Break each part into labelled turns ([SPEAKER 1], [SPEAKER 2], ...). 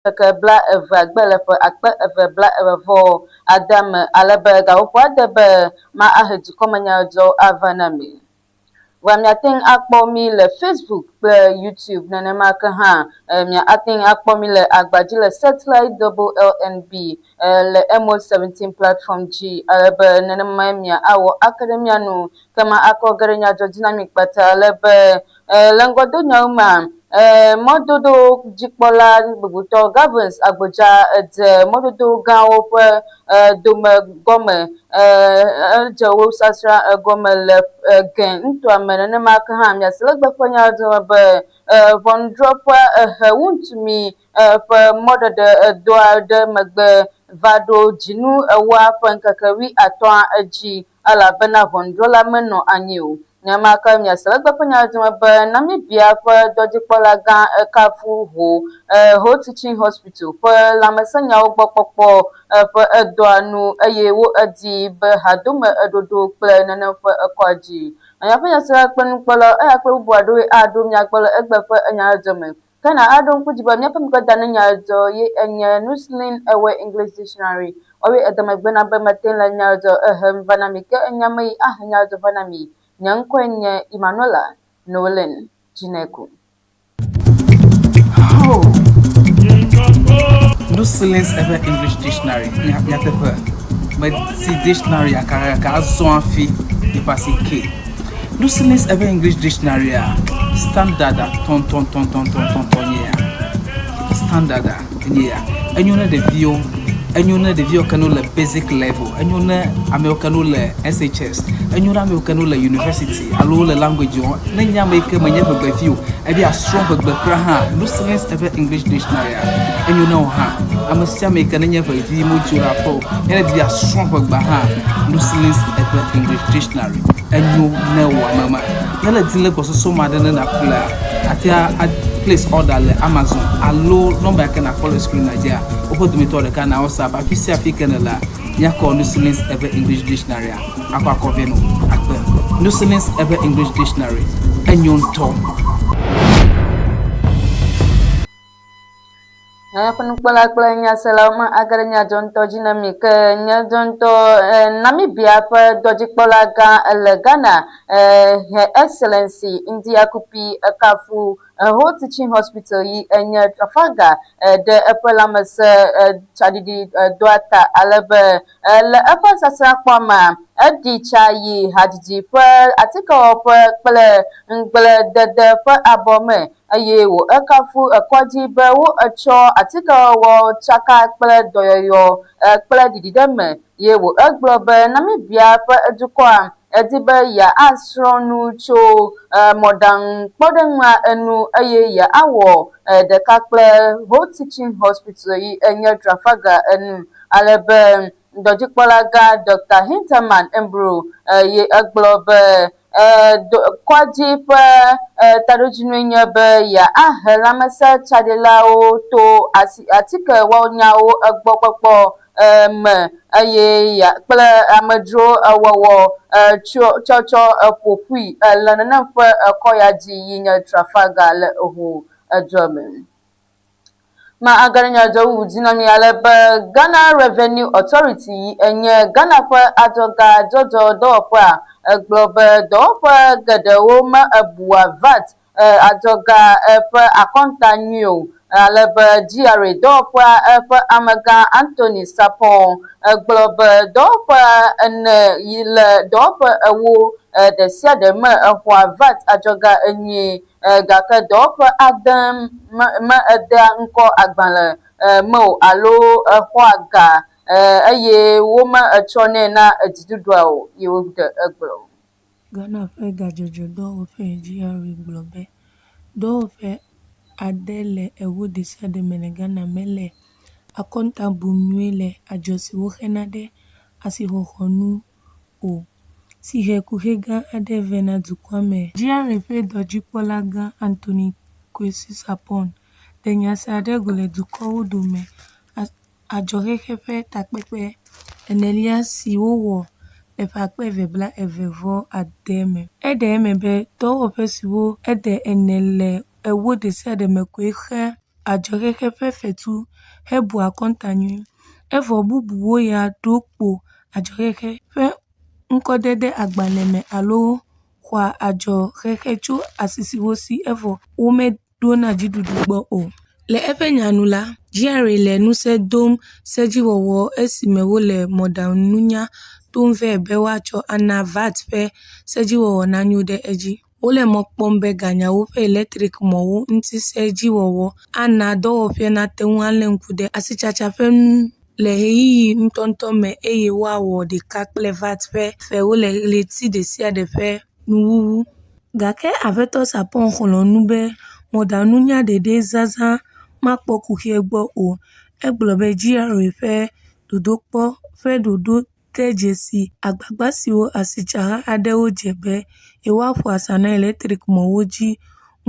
[SPEAKER 1] Ŋkeke bla evea gbe le ƒe 2026 me ale be gaƒoƒo ade be ma ahe dukɔmenyadzɔdzɔwo ava na mi. Vɔa miate ŋu akpɔ mí le Facebook kple YouTube nenema ke hã mia ate ŋu akpɔ mí le agbadzi le Satellite WLNB le MO 17 platform dzi ale be nenemae mia awɔ ake ɖe mía nu ke ma akɔ ge ɖe nyadzɔdzi na mi kpata ale be Le ŋgɔdonyawo mea, mɔdodo dzikpɔla bubutɔ Gavins Agbodza dze mɔdodo gãwo ƒe dome gɔme. Edze wo sasrã gɔme le Gɛ nutoa me. Nenema ke hã miase le egbe ƒe nyawo dome be ʋɔnudrɔ̃ƒea he Wuntumi ƒe mɔɖeɖe dɔa ɖe megbe va ɖo dzinu ewoa ƒe ŋkeke wuiatɔ̃a dzi elabena ʋɔnudrɔ̃la menɔ anyi o. Nenema ke miase le egbe ƒe nya dome be Namibia ƒe dɔdzikpɔlagã kafu Ho, Ho Teaching Hospital ƒe lãmesẽnyawo gbɔ kpɔkpɔ ƒe dɔa nu eye wo edi be hadome ɖoɖo kple nenem ƒe kɔa dzi. Míaƒe nyasela kple nukpɔlawo eya kple bubu aɖewoe aɖo mia gbɔ le egbe ƒe nya dome. Ke na aɖo ŋku dzi be míaƒe ŋgɔda ne nya dzɔ ye enye Nuslin Ewe English Dictionary. Woawoe edɔmegbe na be mete le nya dzɔ ehem va na mi ke enya me yi ahe nya dzɔ va na mi. Nye ŋkɔe nye Emmanuela Noelyn Dzineku.
[SPEAKER 2] Ho! Nuslin Ewe English Dictionary nyateƒe meti dictionary gake azɔ hafi yeƒe asi ke. Nuslin Ewe English Dictionary a standard a tɔntɔntɔntɔntɔntɔn nye ya. Standard a enye ya. Enyo ne ɖeviwo, enyo ne ɖeviwo ke ne wole basic level, enyo ne amewo ke ne wole SHS, enyo ne amewo ke ne wole university alo wole language wɔm. Ne enye ame yi ke menye ʋegbevi o, ebe yeasrɔ̃ ʋegbe kura hã, Nuslin Ewe English Dictionary a enyo ne wò hã. Ame sia ame yi ke nenye ʋevi medzo le aƒe o, ne edi be yeasrɔ̃ ʋegbea hã, Nuslin Ewe English Dictionary enyo ne wò ame ma. Ne le di le gbɔsɔsɔ me aɖe ne nàƒlea, àte a place order le Amazon alo nɔmba yi ke nàkpɔ le screen dzia, woƒe dometɔ ɖeka na WhatsApp. Afi sia afi ke nèlea, míakɔ Nuslin Ewe English Dictionary a akɔ akɔ vɛ nɔ akpe. Nuslin Ewe English Dictionary enyo ŋutɔ.
[SPEAKER 1] Míaƒe nukpɔla kple nyaselawo ma age ɖe nyadzɔ ŋutɔ dzi na mi ke nyadzɔ ŋutɔ Namibia ƒe dɔdzikpɔla gã le Ghana Her Excellency Ndia Kupi kafu Ho Teaching Hospital yi enye Trafalgar ɖe eƒe lãmesẽ tsaɖiɖi dɔa ta ale be Le eƒe sasrãkpɔa mea, eɖi tsa yi hadzidzi ƒe atikewɔƒe kple ŋugbledede ƒe abɔ me eye wòekafu kɔdzi be woetsɔ atikewɔwɔ tsaka kple dɔyɔyɔ kple ɖiɖiɖeme ye wòegblɔ be Namibia ƒe dukɔa edi be yeasrɔ̃ nu tso mɔ̃ɖaŋukpɔɖeŋua enu eye yeawɔ ɖeka kple Ho Teaching Hospital yi enye Trafalgar enu. Ale be dɔdzikpɔlagã Ɖɔkta Hintermann Mbru ye egblɔ be kɔdzi ƒe taɖodzinue nye be yeahe lãmesẽtsaɖilawo to atikewɔnyawo gbɔkpɔkpɔ me eye kple amedzrowɔwɔ tsɔtsɔ ƒo ƒui le nenem ƒe kɔ ya dzi yi nye Trafalgar le Ho dua me. Ma agale nya dzɔ wu dzi na mi ale be Ghana Revenue Authority yi enye Ghana ƒe adzɔga dzɔdzɔ dɔwɔƒea egblɔ be dɔwɔƒe geɖewo me ebua VAT adzɔga ƒe akɔnta nyuie o ale be GRA dɔwɔƒea ƒe amegã Anthony Sarpong egblɔ be dɔwɔƒe ene yi le dɔwɔƒe ewo ɖesiaɖe me exɔa VAT adzɔga nyuie Gake dɔwɔƒe ade me edea ŋkɔ agbalẽ me o alo exɔa ga eye wometsɔnɛ na dziɖuɖua o ye woɖe egblɔ.
[SPEAKER 3] Ghana ƒe Gadzɔdzɔdɔwɔƒe GRA gblɔ be, dɔwɔƒe ade le ewo ɖesiaɖe me le Ghana mele akɔnta bum nyuie le adzɔ si woxena ɖe asixɔxɔ nu o, si he kuxi gã aɖe vɛ na dukɔa me. GRA ƒe dɔdzikpɔlagã Anthony Kwesi Sarpong ɖe nya sia ɖe go le dukɔwo dome adzɔxexe ƒe takpekpe enelia si wowɔ le ƒe akpe eve bla eve vɔ ade me. Eɖe eme be dɔwɔƒe siwo ede ene le ewo ɖesiaɖe me koe xea. adzɔxexe ƒe fetu hebua akɔnta nyuie, evɔ bubuwo ya ɖo kpo adzɔxexe ƒe ŋkɔdede agbalẽ me alo xɔa adzɔxexe tso asisiwo si evɔ womeɖona dziɖuɖu gbɔ o. Le eƒe nya nu la, GRA le ŋusẽ dom sedziwɔwɔ esime wole mɔ̃ɖaŋununya tom vɛ be woatsɔ ana VAT ƒe sedziwɔwɔ nanyo ɖe edzi. Wole mɔ kpɔm be ganyawo ƒe elektrikmɔ̃wo ŋuti sedziwɔwɔ ana dɔwɔƒea nate ŋu alé ŋku ɖe asitsatsa ƒe nu le ɣeyiɣi ŋutɔŋutɔ me eye woawɔ ɖeka kple VAT ƒe fewo le ɣleti ɖesiaɖe ƒe nuwuwu. Gake Aƒetɔ Sarpong xlɔ̃ nu be mɔ̃ɖaŋununya ɖeɖe zazã makpɔ kuxia gbɔ o. Egblɔ be GRA ƒe dodokpɔ ƒe ɖoɖo de dzesi agbagba siwo asitsaha aɖewo dze be yewoaƒo asa na elektrikmɔ̃wo dzi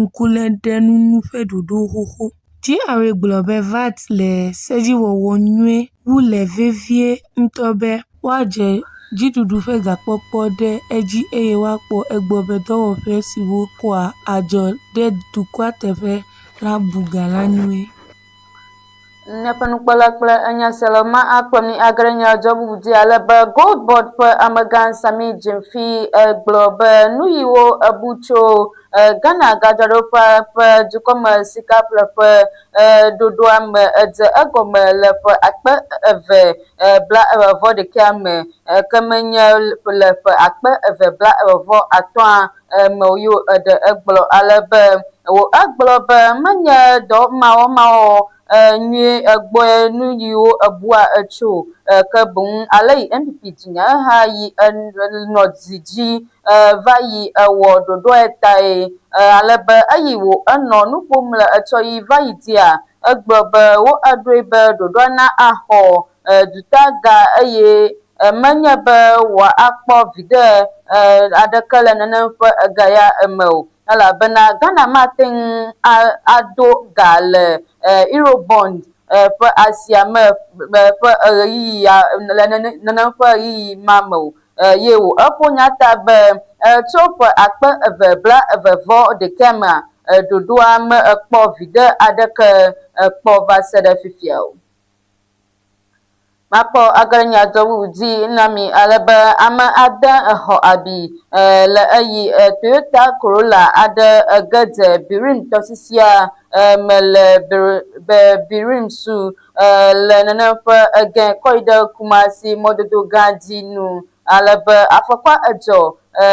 [SPEAKER 3] ŋkuléleɖenuŋu ƒe ɖoɖo xoxo. GRA gblɔ be VAT le sedziwɔwɔ nyuie wu le vevie ŋutɔ be woadze dziɖuɖu ƒe gakpɔkpɔ ɖe edzi eye woakpɔ egbɔ be dɔwɔƒe siwo xɔa adzɔ ɖe dukɔa teƒe la bu ga la nyuie.
[SPEAKER 1] Míaƒe nukpɔla kple enyasela ma akplɔ mí age ɖe nyadzɔ bubu dzi ale be Gold Board ƒe amegã Sammy Gyamfi gblɔ be nuyiwo ebu tso Ghana gadzraɖoƒea ƒe dukɔme sikaƒleƒe ɖoɖoa me edze egɔme le ƒe akpe eve blaeve vɔ ɖekɛa me ke menye le ƒe 2025 me o ye eɖe egblɔ ale be wò egblɔ be menye dɔ mawɔmawɔ nyuie gbɔe nu yiwo ebua etso o, ke boŋ ale yi NPP dunyaheha yi nɔ zi dzi va yi ewɔ ɖoɖoae tae ale be eyi wò enɔ nu ƒom le etsɔ yi va yi dzia, egblɔ be wo eɖoe be ɖoɖoa na axɔ dutaga eye menye be wòakpɔ viɖe aɖeke le nenem ƒe ega ya me o elabena Ghana mate ŋu ado ga le Eurobond ƒe asia me ƒe ɣeyiɣi ya le nenem ƒe ɣeyiɣi ma me o. Eye wò eƒo nya ta be tso ƒe 2021 mea, ɖoɖoa mekpɔ viɖe aɖeke kpɔ va se ɖe fifia o. Makpɔ age ɖe nya dɔwuwu dzi na mi ale be ame ade xɔ abi le eyi Toyota Corolla aɖe ge dze Birim tɔsisia me le Birim su le nenem ƒe ege kɔ yi ɖe Kumasi mɔdodo gã dzi nu ale be afɔkua edzɔ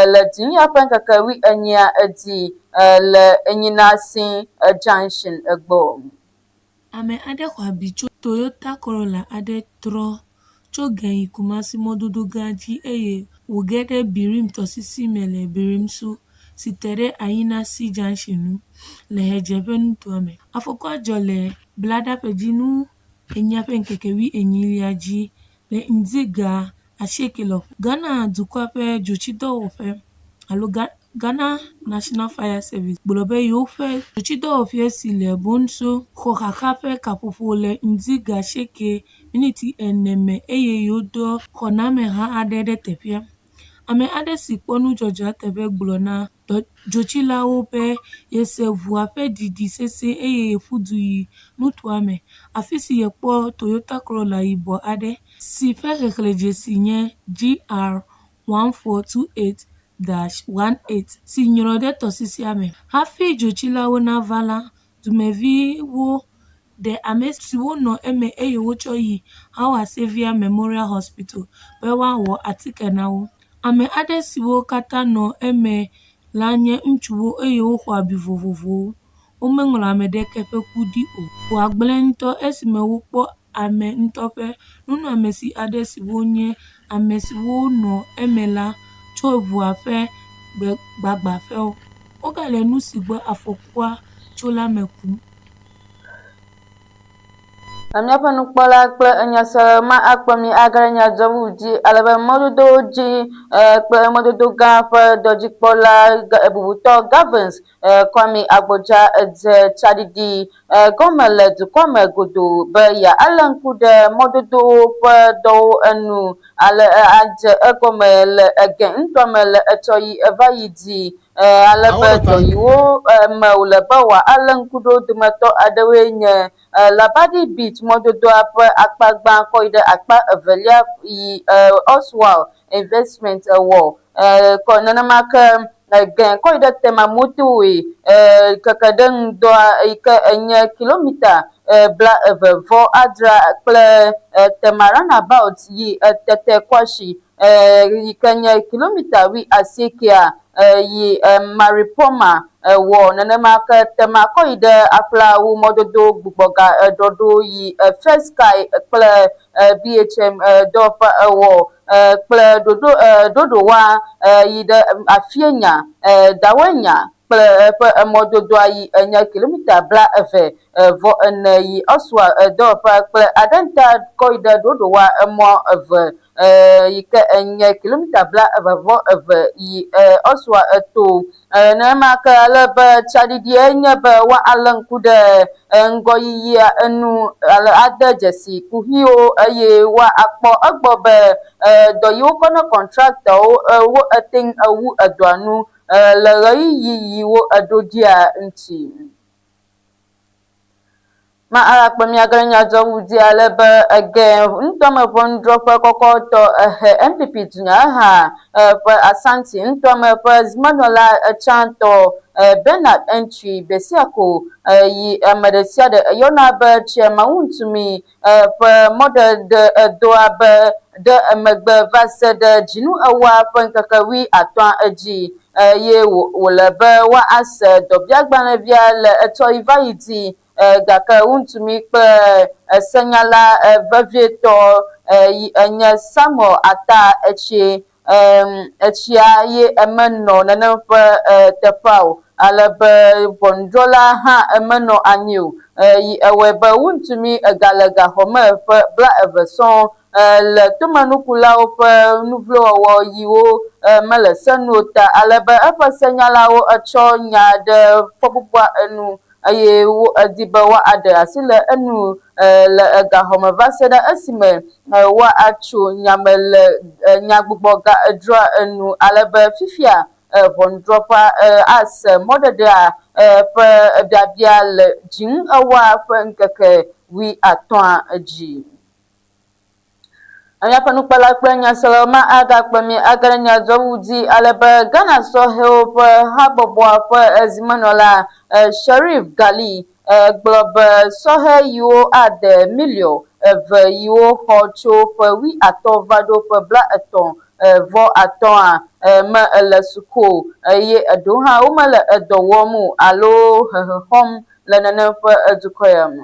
[SPEAKER 1] le Dzinya ƒe ŋkeke wuienyia dzi le Enyinasi Junction gbɔ.
[SPEAKER 3] Ame aɖe xɔ abi tso Toyota Corolla aɖe trɔ tso ge yi Kumasi mɔdodo gã dzi eye wòge ɖe Birim tɔsisi me le Birimsu si te ɖe Ayinasi Junction ŋu le ɣedzeƒe nutoa me. Afɔkua dzɔ le Bladaƒedzinu enyia ƒe ŋkeke wuienyilia dzi le ŋdi ga asieke lɔƒo. Ghana dukɔa ƒe dzotsidɔwɔƒe alo Ghana National Fire Service gblɔ be yewoƒe dzotsidɔwɔƒea si le Bonso xɔ xaxa ƒe kaƒoƒo le ŋdi ga asieke miniti ene me eye yewodɔ xɔnameha aɖe ɖe teƒea. Ame aɖe si kpɔ nudzɔdzɔa teƒe gblɔ na dzotsilawo be yese ʋua ƒe ɖiɖi sesĩe eye yeƒu du yi nutoa me, afi si yekpɔ Toyota Corolla yibɔ aɖe si ƒe xexlẽdzesi nye GR 1428-18 si nyrɔ ɖe tɔsisia me. Hafi dzotsilawo nava la, dumeviwo ɖe ame siwo nɔ eme eye wotsɔ yi Howard Xavier Memorial Hospital be woawɔ atike na wo. Ame aɖe siwo katã nɔ eme la nye ŋutsuwo eye woxɔ abi vovovowo. Womeŋlɔ ame ɖeke ƒe ku ɖi o. Ʋua gblẽ ŋutɔ esime wokpɔ ame ŋutɔ ƒe nunɔamesi aɖe siwo nye ame siwo nɔ eme la tso ʋua ƒe gbagbãƒewo. Wogale nu si gbɔ afɔkua tso la me kum.
[SPEAKER 1] Na míaƒe nukpɔla kple enyasela ma akplɔ mí age ɖe nyadzɔwu dzi ale be mɔdodowo dzi kple mɔdodo gã ƒe dɔdzikpɔla bubutɔ Gavins Kwame Agbodza dze tsaɖiɖi gɔme le dukɔa me godoo be yealé ŋku ɖe mɔdodowo ƒe dɔwo enu ale adze egɔme le ege ŋutɔ me le etsɔ yi eva yi dzi. Ale be dɔ yiwo me wòle be wòalé ŋku ɖo dometɔ aɖewoe nye Labadi Beach mɔdodoa ƒe akpa gbã kɔ yi ɖe akpa evelia yi Oswald Investment wɔ kɔ nenema ke gɛ kɔ yi ɖe Tema Motorway keke ɖe ŋdɔa yi ke enye kilometa 29 kple Tema Runabout yi Tete Kwashi yi ke nye kilometa wuiasiekea yi Maripoma wɔ nenema ke Tema kɔ yi ɖe Aflawo mɔdodo gbugbɔga ɖɔɖo yi First Sky kple BHM dɔwɔƒe wɔ kple ɖoɖo ɖoɖowa yi ɖe Afienya, Dawenya kple eƒe mɔdodoa yi enye kilometa 24 yi Oswa dɔwɔƒea kple Adenta kɔ yi ɖe ɖoɖowa mɔ eve yi ke enye kilometa 22 yi Oswa to. Nenema ke ale be tsaɖiɖia nye be woalé ŋku ɖe ŋgɔyiyia enu ale ade dzesi kuxiwo eye woakpɔ egbɔ be dɔ yi wokɔ na kɔntraktawo wo ete ŋu wu edɔa nu le ɣeyiɣi yi wo eɖo ɖia ŋuti. Ma alakpe miage ɖe nyadzɔwu dzi ale be ege ŋutɔme ʋɔnudrɔ̃ƒe kɔkɔtɔ ehe NPP dunyaheha ƒe Asanti ŋutɔme ƒe zimenɔla tsãtɔ Bernard Antwi Besiako yi ame ɖe sia ɖe eyɔna be Chairman-Wontumi ƒe mɔɖeɖedɔa be ɖe emegbe va se ɖe dzinu ewoa ƒe ŋkeke wuiatɔ̃a edzi eye wòle be woase dɔbiagbalẽvia le etsɔ yi va yi dzi gake Wontumi kple senyala vevietɔ yi enye Samuel Atta Etsie etsia ye menɔ nenem ƒe teƒea o ale be ʋɔnudrɔ̃la hã menɔ anyi o yi ewɔe be Wontumi gale gaxɔ me ƒe 20 sɔŋ le tomenukulawo ƒe nuvlowɔwɔ yiwo mele se nu o ta ale be eƒe senyalawo tsɔ nya ɖe fɔbubua enu eye woedi be woaɖe asi le enu le gaxɔme va se ɖe esime woatso nya me le nyagbugbɔgadrɔ̃a enu ale be fifia ʋɔnudrɔ̃ƒea ase mɔɖeɖea ƒe biabia le dzinu ewoa ƒe ŋkeke wuiatɔ̃a dzi. Míaƒe nukpɔla kple nyaselawo ma agakpe mí age ɖe nyadzɔwu dzi ale be Ghana sɔhɛwo ƒe habɔbɔa ƒe zimenɔla Sherif Gali gblɔ be sɔhɛ yiwo ade miliɔ eve yiwo xɔ tso ƒe wuiatɔ̃ va ɖo ƒe 35 a me le suku o eye eɖewo hã womele edɔ wɔm o alo hehe xɔm le nenem ƒe dukɔ ya me.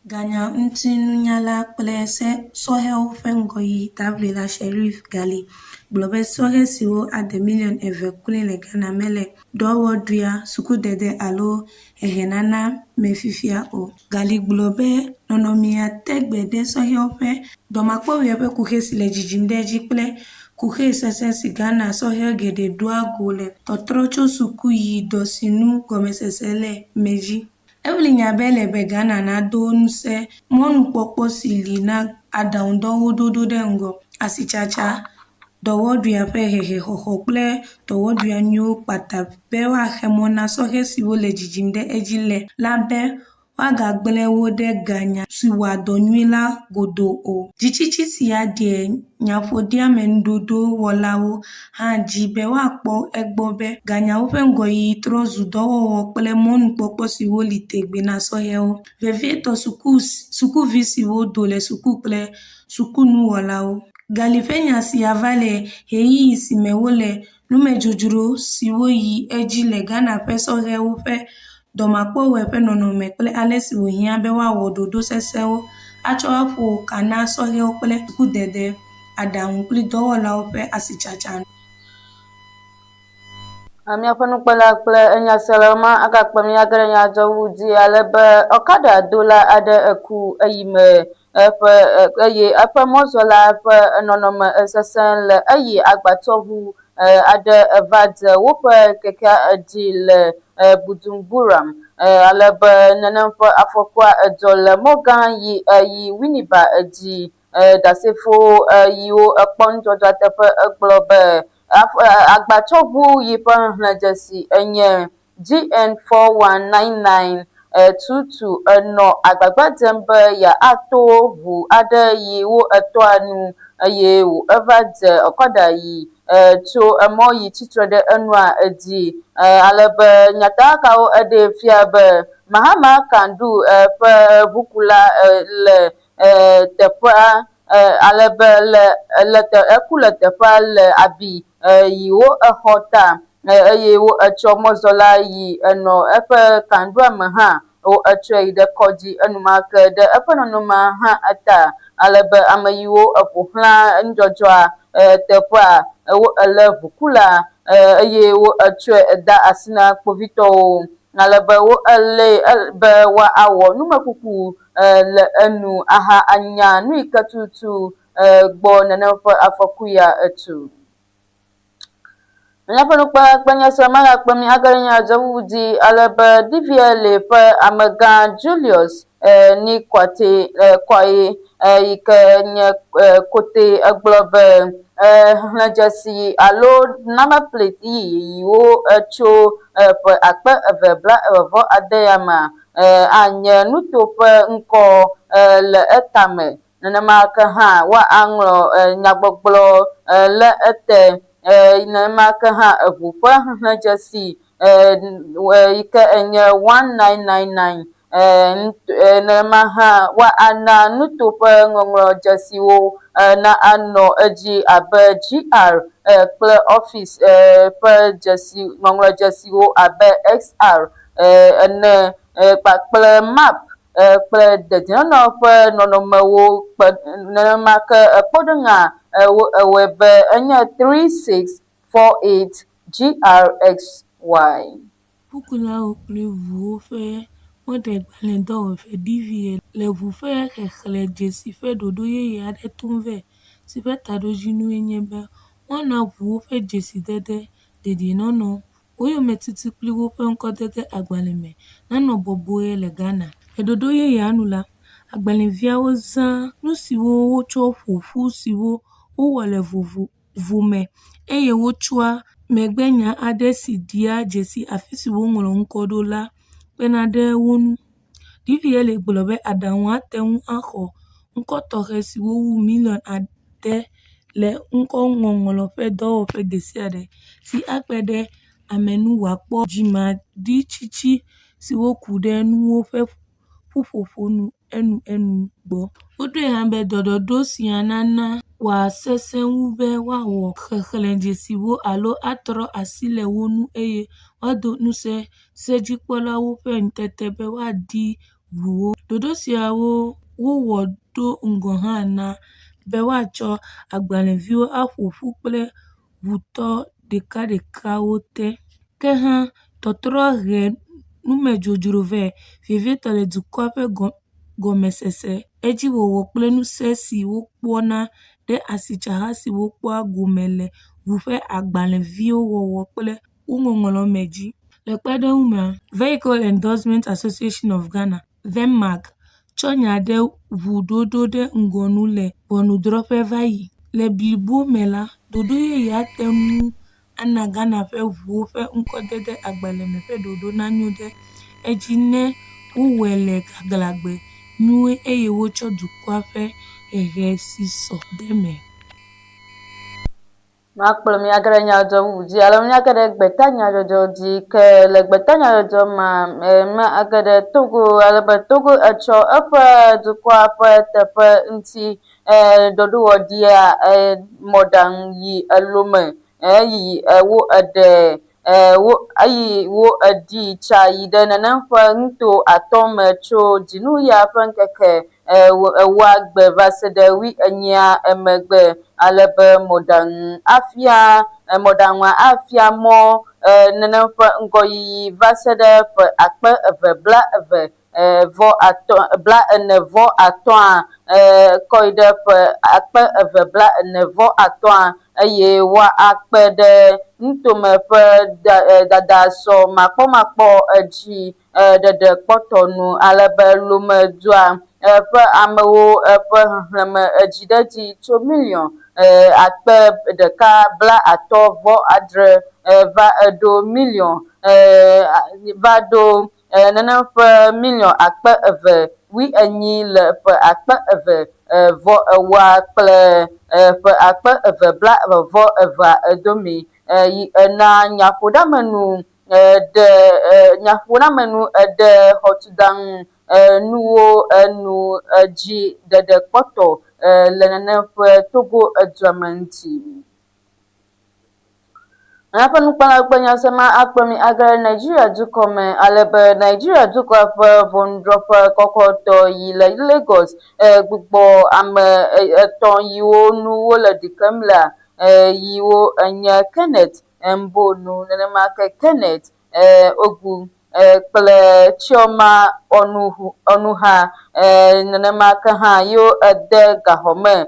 [SPEAKER 3] Ganyaŋutinunyala kple sɔhɛwo ƒe ŋgɔyiyi taʋlila Sherif Gali gblɔ be sɔhɛ siwo ade miliɔn eve kloe le Ghana mele dɔwɔɖuia, sukudede alo hehenana me fifia o. Gali gblɔ be nɔnɔmea te gbe ɖe sɔhɛwo ƒe dɔmakpɔwɔe ƒe kuxi si le dzidzim ɖe edzi kple kuxi sesẽ si Ghana sɔhɛ geɖe doa go le tɔtrɔ tso suku yi dɔ si nu gɔmesese le me dzi. Eʋli nya be ele be Ghana nado ŋusẽ mɔnukpɔkpɔ si li na aɖaŋudɔwo ɖoɖo ɖe ŋgɔ, asitsatsa, dɔwɔɖuia ƒe hehexɔxɔ kple dɔwɔɖuia nyuiwo kpata be woaxe mɔ na sɔhɛ siwo le dzidzim ɖe edzi le la be woagagblẽ wo ɖe ganya si wɔa dɔ nyuie la godoo o. Dzitsitsi sia ɖe nyaƒoɖeamenuɖoɖowɔlawo hã dzi be woakpɔ egbɔ be ganyawo ƒe ŋgɔyiyi trɔ zu dɔwɔwɔ kple mɔnukpɔkpɔ siwo li tegbee na sɔhɛwo, vevietɔ sukuvi siwo do le suku kple sukunuwɔlawo. Gali ƒe nya sia va le ɣeyiɣi si me wole numedzodzro siwo yi edzi le Ghana ƒe sɔhɛwo ƒe dɔmakpɔwɔe ƒe nɔnɔme kple ale si wòhiã be woawɔ ɖoɖo sesẽwo atsɔ aƒo ka na sɔhɛwo kple sukudede, aɖaŋu kple dɔwɔlawo ƒe asitsatsa.
[SPEAKER 1] Míaƒe nukpɔla kple enyaselawo ma agakpe mí age ɖe nyadzɔwu dzi ale be ɔkadadola aɖe eku eyime eƒe eye eƒe mɔzɔla ƒe nɔnɔme sesẽ le eyi agbatɔʋu aɖe va dze woƒe kekea dzi le Budumburam ale be nenem ƒe afɔkua dzɔ le mɔ gã yi yi Winneba dzi. Ɖasefo yiwo kpɔ nudzɔdzɔa teƒe gblɔ be Agbatsɔʋu yi ƒe xexlẽdzesi enye GN 419922 enɔ agbagba dzem be yeato ʋu aɖe yi wo etɔa nu eye wò eva dze ɔkɔda yi tso emɔ yi tsitre ɖe enua edzi. Ale be nyatakakawo eɖee fia be Mahama Kandu ƒe ʋukula le teƒea ale be le le eku le teƒea le abi yi wo exɔ ta eye wo etsɔ mɔzɔla yi enɔ eƒe kandua me hã wo etsɔe yi ɖe kɔdzi enumake ɖe eƒe nɔnɔmea hã eta ale be ame yiwo eƒo xlã nudzɔdzɔa teƒea wo elé ʋukula eye wo etsɔe de asi na kpovitɔwo ale be wo elée be woawɔ numekuku le enu aha anya nu yi ke tutu gbɔ nenem ƒe afɔku ya etu. Míaƒe nukpakpanyasea magakpe mí age ɖe nya bubu dzi ale be DVLA ƒe amegã Julius Nikwate Kwaye yi ke nye kote egblɔ be xexlẽdzesi alo number plate yiwo tso ƒe 2026 ya mea anye nuto ƒe ŋkɔ le etame. Nenema ke hã woaŋlɔ nyagbɔgblɔ le ete. Nenema ke hã eŋu ƒe xexlẽdzesi yi ke enye 1999 nenema hã woana nuto ƒe ŋɔŋlɔdzesiwo na anɔ edzi abe GR kple ɔfis ƒe dzesi ŋɔŋlɔdzesiwo abe XR ene kpakple map kple dedienɔnɔ ƒe nɔnɔmewo kpe nenema ke kpɔɖeŋua ewɔe be enye 3648 GRXY.
[SPEAKER 3] Ʋukulawo kple ʋuwo ƒe mɔɖegbalẽdɔwɔƒe, DVLA, le ʋu ƒe xexlẽdzesi ƒe ɖoɖo yeye aɖe tom vɛ si ƒe taɖodzinue nye be woana ʋuwo ƒe dzesidede, dedienɔnɔ, Wo yometiti kple woƒe ŋkɔdede agbalẽ me nanɔ bɔbɔe le Ghana. Le ɖoɖo yeyea nu la, agbalẽviawo zãa nu siwo wotsɔ ƒo ƒu siwo wowɔ le vovo me eye wotsɔa megbenya aɖe si ɖea dzesi afi si woŋlɔ ŋkɔ ɖo la kpena ɖe wo ŋu. DVLA gblɔ be aɖaŋua ate ŋu axɔ ŋkɔ tɔxɛ siwo wu miliɔn ade le ŋkɔŋɔŋlɔ ƒe dɔwɔƒe ɖesiaɖe si akpe ɖe ame ŋu wòakpɔ dzimaɖitsitsi siwo ku ɖe nuwo ƒe ƒuƒoƒo nu enuenu gbɔ. Woɖoe hã be ɖɔɖɔɖo sia nana wòasesẽ wu be woawɔ xexlẽdzesiwo alo atrɔ asi le wo ŋu eye woado ŋusẽ sedzikpɔlawo ƒe ŋutete be woadi ʋuwo. Ɖoɖo siawo wowɔ do ŋgɔ hã na be woatsɔ agbalẽviwo aƒo ƒu kple ʋutɔ ɖekaɖekawo te. Ke hã, tɔtrɔ he numedzodzro vɛ, vevietɔ le dukɔa ƒe gɔmesese, edziwɔwɔ kple ŋusẽ si wokpɔna ɖe asitsaha siwo kpɔa gome le ʋu ƒe agbalẽviwo wɔwɔ kple wo ŋɔŋlɔ me dzi. Le kpɔɖeŋu mea, Vehicle Endorsement Association of Ghana, VEMAG, tsɔ nya ɖe ʋu ɖoɖo ɖe ŋgɔ nu le ʋɔnudrɔ̃ƒe va yi. Le blibo me la, ɖoɖo yeyea ate ŋu ana Ghana ƒe ʋuwo ƒe ŋkɔdede agbalẽ me ƒe ɖoɖo nanyo ɖe edzi ne wowɔe le gaglãgbe nyuie eye wotsɔ dukɔa ƒe hehe si sɔ de eme.
[SPEAKER 1] Makplɔ mi age ɖe nyadzɔdzɔ bubu dzi alo míage ɖe gbetanyadzɔdzɔ dzi ke le gbetanyadzɔdzɔ ma me age ɖe Togo ale be Togo etsɔ eƒe dukɔa ƒe teƒe ŋuti ɖoɖowɔɖia mɔɖaŋu yi elome eyi wo eɖe wo eyi wo eɖi tsa yi ɖe nenem ƒe nuto atɔ me tso dzinu ya ƒe ŋkeke ewoa gbe va se ɖe wuienyia emegbe ale be mɔɖaŋu afia mɔɖaŋua afia mɔ nenem ƒe ŋgɔyiyi va se ɖe ƒe 2022 40-ã kɔ yi ɖe ƒe 2043 eye woakpe ɖe nutome ƒe dadasɔ makpɔmakpɔ dzi ɖeɖe kpɔtɔ nu ale be Lome dua ƒe amewo ƒe xexlẽme dzi ɖe edzi tso miliɔn akpe ɖeka bla atɔ vɔ adre va ɖo miliɔn va ɖo nenem ƒe miliɔn 20,000 le ƒe 2008 kple ƒe 2022 dome yi ena nyaƒoɖeamenu ɖe nyaƒoɖeamenu ɖe xɔtuɖaŋu nuwo enu dzi ɖeɖe kpɔtɔ le nenem ƒe Togo dua me ŋuti. Míaƒe nukpɔla kple nyasema akplɔ mi age ɖe Nigeria dukɔ me ale be Nigeria dukɔa ƒe ʋɔnudrɔ̃ƒe kɔkɔtɔ yi le Lagos gbugbɔ ame etɔ̃ yiwo nu wole ɖi kem lea yiwo enye Kenneth Mbonu, nenema ke Kenneth Ogu kple Chioma Onuha nenema ke hã yewo ede gaxɔ me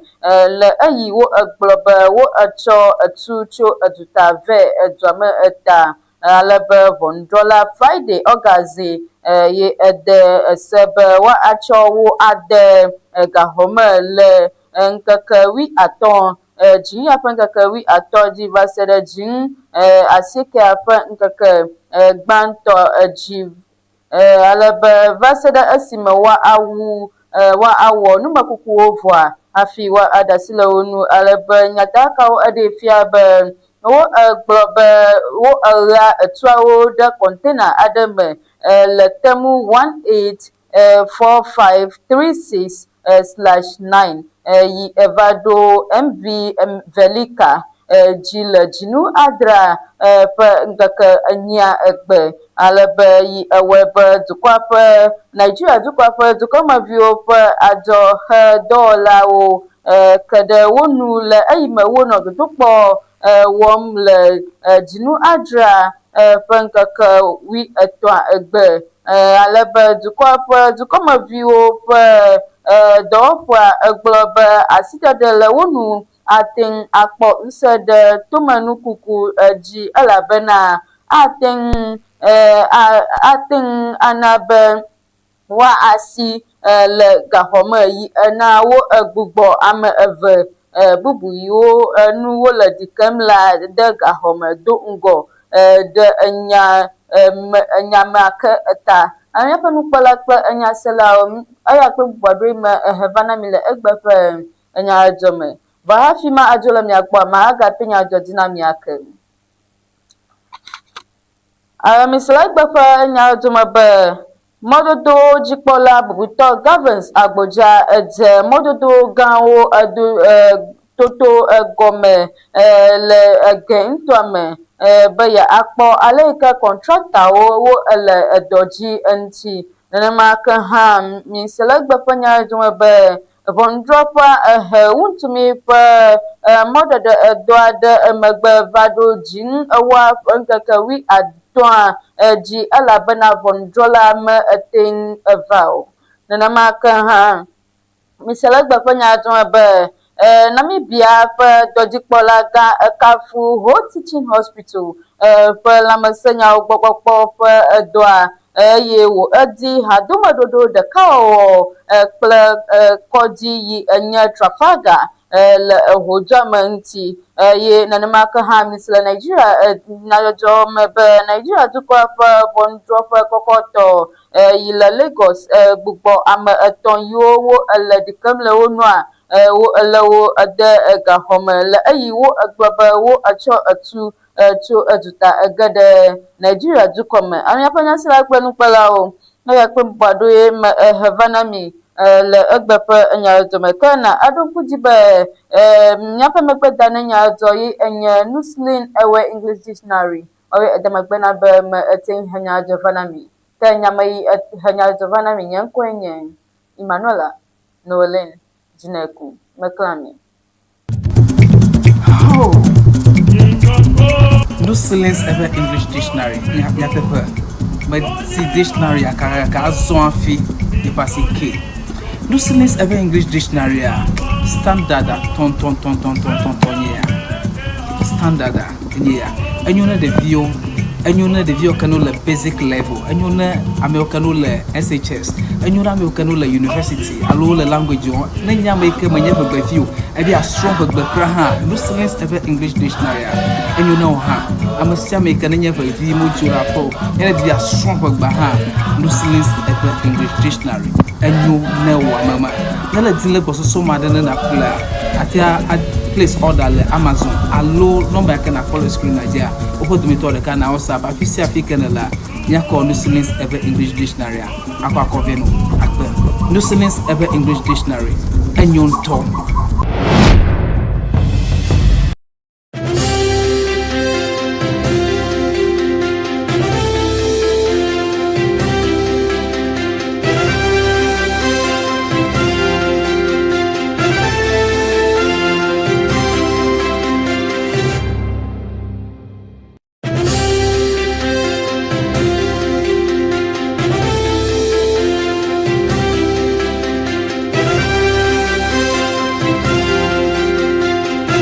[SPEAKER 1] le eyi wo egblɔ be wo etsɔ etu tso eduta vɛ edua me eta ale be ʋɔnudrɔ̃la Friday Ogazi ye ede ese be woatsɔ wo ade gaxɔ me le ŋkeke 50 dzinya ƒe ŋkeke 50 dzi va se ɖe dziŋ asiekea ƒe ŋkeke gbãtɔ dzi ale be va se ɖe esime woawu woawɔ numekukuwo vɔa hafi woaɖe asi le wo ŋu ale be nyatakakawo eɖee fia be wo egblɔ be wo eɣea etuawo ɖe kɔntena aɖe me le temu 184536 slash 9 yi eva ɖo MV Velika dzi le dzinu adrea ƒe ŋkeke enyia egbe ale be yi ewɔe be dukɔa ƒe Nigeria dukɔa ƒe dukɔmeviwo ƒe adzɔxedɔwɔlawo ke ɖe wo nu le eyime wonɔ dodokpɔ wɔm le dzinu adrea ƒe ŋkeke 80 egbe ale be dukɔa ƒe dukɔmeviwo ƒe dɔwɔƒea egblɔ be asiɖeɖe le wo nu ate ŋu akpɔ ŋusẽ ɖe tomenukuku dzi elabena ate ŋu ate ŋu ana be woasi le gaxɔ me yi ena wo gbugbɔ ame eve bubu yiwo nu wole ɖi kem la de gaxɔ me do ŋgɔ ɖe enya me enya ma ke ta. Míaƒe nukpɔla kple enyaselawo eya kple bubu aɖewoe me ehe va na mi le egbe ƒe enya dzɔ me. Vɔ hafi ma adzo le mia gbɔa, ma agate nya dzɔ dzi na mi ake. Mise le egbe ƒe nya dome be mɔdodowo dzikpɔla bubutɔ Gavins Agbodza edze mɔdodo gãwo edo toto egɔme le ege ŋutɔa me be yeakpɔ ale yi ke kɔntraktawo wo ele edɔ dzi eŋuti. Nenema ke hã mise le egbe ƒe nya dome be Ʋɔnudrɔ̃ƒea ehe ŋutsumi ƒe mɔɖeɖe dɔa ɖe megbe va ɖo dzinu ewoa ƒe ŋkeke wuiatɔ̃a dzi elabena ʋɔnudrɔ̃la mete ŋu eva o. Nenema ke hã, Michelegbe ƒe nya gblɔ be Namibia ƒe dɔdzikpɔlagã ekafu Ho Teaching Hospital ƒe lãmesẽnyawo gbɔkpɔkpɔ ƒe dɔa eye wòedi hadomeɖoɖo ɖekawɔwɔ kple kɔdzi yi enye Trafalgar le hodua me ŋuti. Eye nenema ke hã mise le Nigeria nyadzɔdzɔ me be Nigeria dukɔa ƒe ʋɔnudrɔ̃ƒe kɔkɔtɔ yi le Lagos gbugbɔ ame etɔ̃ yiwo wo le ɖi kem le wo nua wo lé wo de gaxɔ me le eyi wo gblɔ be wo tsɔ etu tso eduta ege ɖe Nigeria dukɔ me. Míaƒe nyasela kple nukpɔlawo, eya kple bubu aɖewoe me ehe va na mi le egbe ƒe nyadzɔdzɔ me. Ke na aɖo ŋku dzi be míaƒe megbeda ne nyadzɔdzɔ ye enye Nuslin Ewe English Dictionary. Woawoe ede megbe na be me ete ŋu he nyadzɔdzɔ va na mi. Ke nya me yi he nyadzɔdzɔ va na mi nye ŋkɔe nye Emmanuela Noeline Dzineku. Meklã mi.
[SPEAKER 2] Oh. No silence ever English dictionary. Nyateƒe. Meti dictionary aka azɔ hafi yeƒe asi ke. No silence ever English dictionary a standard a tɔntɔntɔntɔntɔntɔn nye ya. Standard a enye ya. Enyo ne ɖeviwo. Enyo ne ɖeviwo ke ne wole basic level, enyo ne amewo ke ne wole SHS, enyo ne amewo ke ne wole university alo wole language wɔm. Ne nye ame yi ke menye ʋegbevi o, ebe yeasrɔ̃ ʋegbe kura hã, Lucilins eƒe English dictionary-a, enyo ne wò hã. Ame sia ame yi ke nenye ʋevi medzo ɖe aƒe o, ye ne di be yeasrɔ̃ ʋegbea hã, Lucilins eƒe English dictionary enyo ne wò ame ma. Ne le di le gbɔsɔsɔ me aɖe ne nàƒlea, àte ŋu a place order le Amazon alo nɔmba yi ke nàkpɔ le screen-a dzia, woƒe dometɔ ɖeka na WhatsApp. Afi sia afi ke nèlea, míakɔ Lucilins eƒe English dictionary-a akɔ akɔ vɛ nɔ. Akpe. Lucilins eƒe English dictionary enyo ŋutɔ.